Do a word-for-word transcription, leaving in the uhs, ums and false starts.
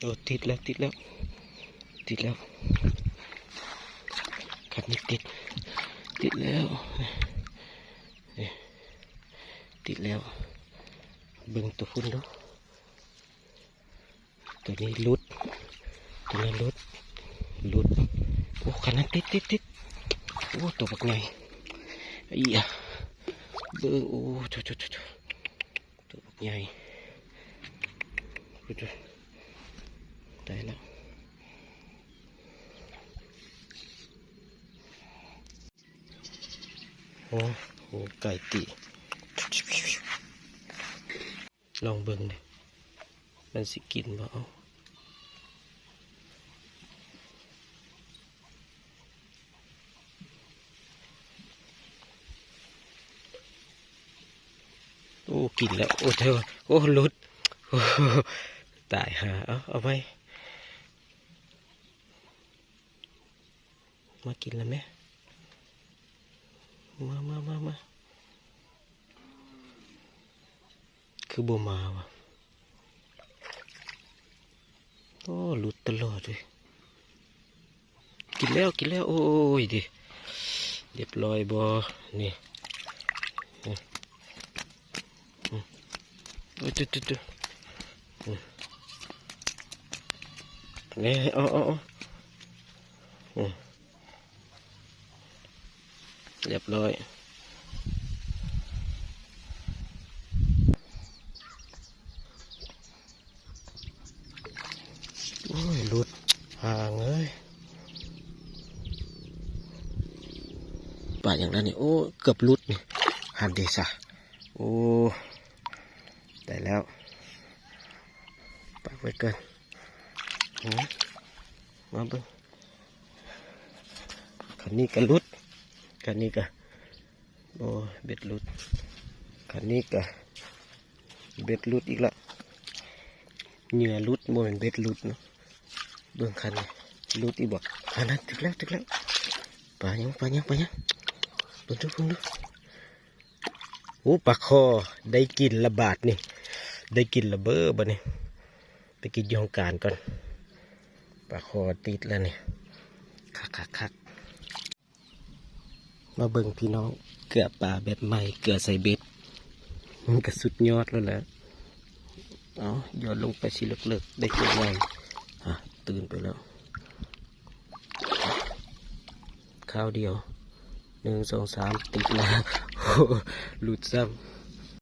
โอ้ ติดแล้ว ติดแล้ว ติดแล้ว คันนี้ติด ติดแล้ว เอ๊ะ ติดแล้ว เบิ่งตัวพุ่นดู ตัวนี้หลุด ตัวนี้หลุด หลุด โอ้ คันนั้นติด ติด ติด โอ้ ตัวบักใหญ่ อีอะ เบิ่ง โอ้ โถ โถ โถ โถ ตัวบักใหญ่ โอ้ โถ ตายแล้ว โอ้โห ไก่ติ ลองเบิ่งดิ มันสิกินบ่ เอ้า โอ้ กินแล้ว โอ้ เธอ โอ้ หลุด โอ้ ตายห่า เอา เอาไป มากินแล้วแม่ มา มา มา มา คือบ่มาวะ โอ้ หลุดตลอดเลย กินแล้ว กินแล้ว โอ้ย ดิ เรียบร้อยบ่ นี่ นี่ อืม โอ้ย ตุ๊ด ตุ๊ด ตุ๊ด อืม นี่ เอา เอา เอา อืม เรียบร้อย โอ้ย หลุด ห่างเอ้ย ปลาอย่างนั้นนี่ โอ้ เกือบหลุดนี่ หันเดซะ โอ้ ได้แล้ว ปากไว้ก่อน หือ มาเบิ่ง คันนี้ก็หลุด คันนี้ก็ โอ้ เบ็ดหลุด คันนี้ก็ เบ็ดหลุดอีกละ เหยื่อหลุด บ่แม่นเบ็ดหลุดเนาะ เบิ่งคันนี้ หลุดอีกบ่ อันนั้น ถึกแล้ว ถึกแล้ว ปลายัง ปลายัง ปลายัง เบิ่งดู เบิ่งดู โอ้ ปลาคอ ได้กินละบาดนี่ ได้กินละเบ้อบัดนี้ ไปกินอยู่ห้องการก่อน ปลาคอติดแล้วนี่ คักคักคัก มาเบิ่งพี่น้อง เกือปลาแบบใหม่ เกือใส่เบ็ด มันก็สุดยอดแล้วแหละ เอา โยนลงไปสิเลิกๆ ได้ตัวใหญ่ อ่ะ ตื่นไปแล้ว คราวเดียว หนึ่ง สอง สาม ติดแล้ว โอ้โห หลุดซ้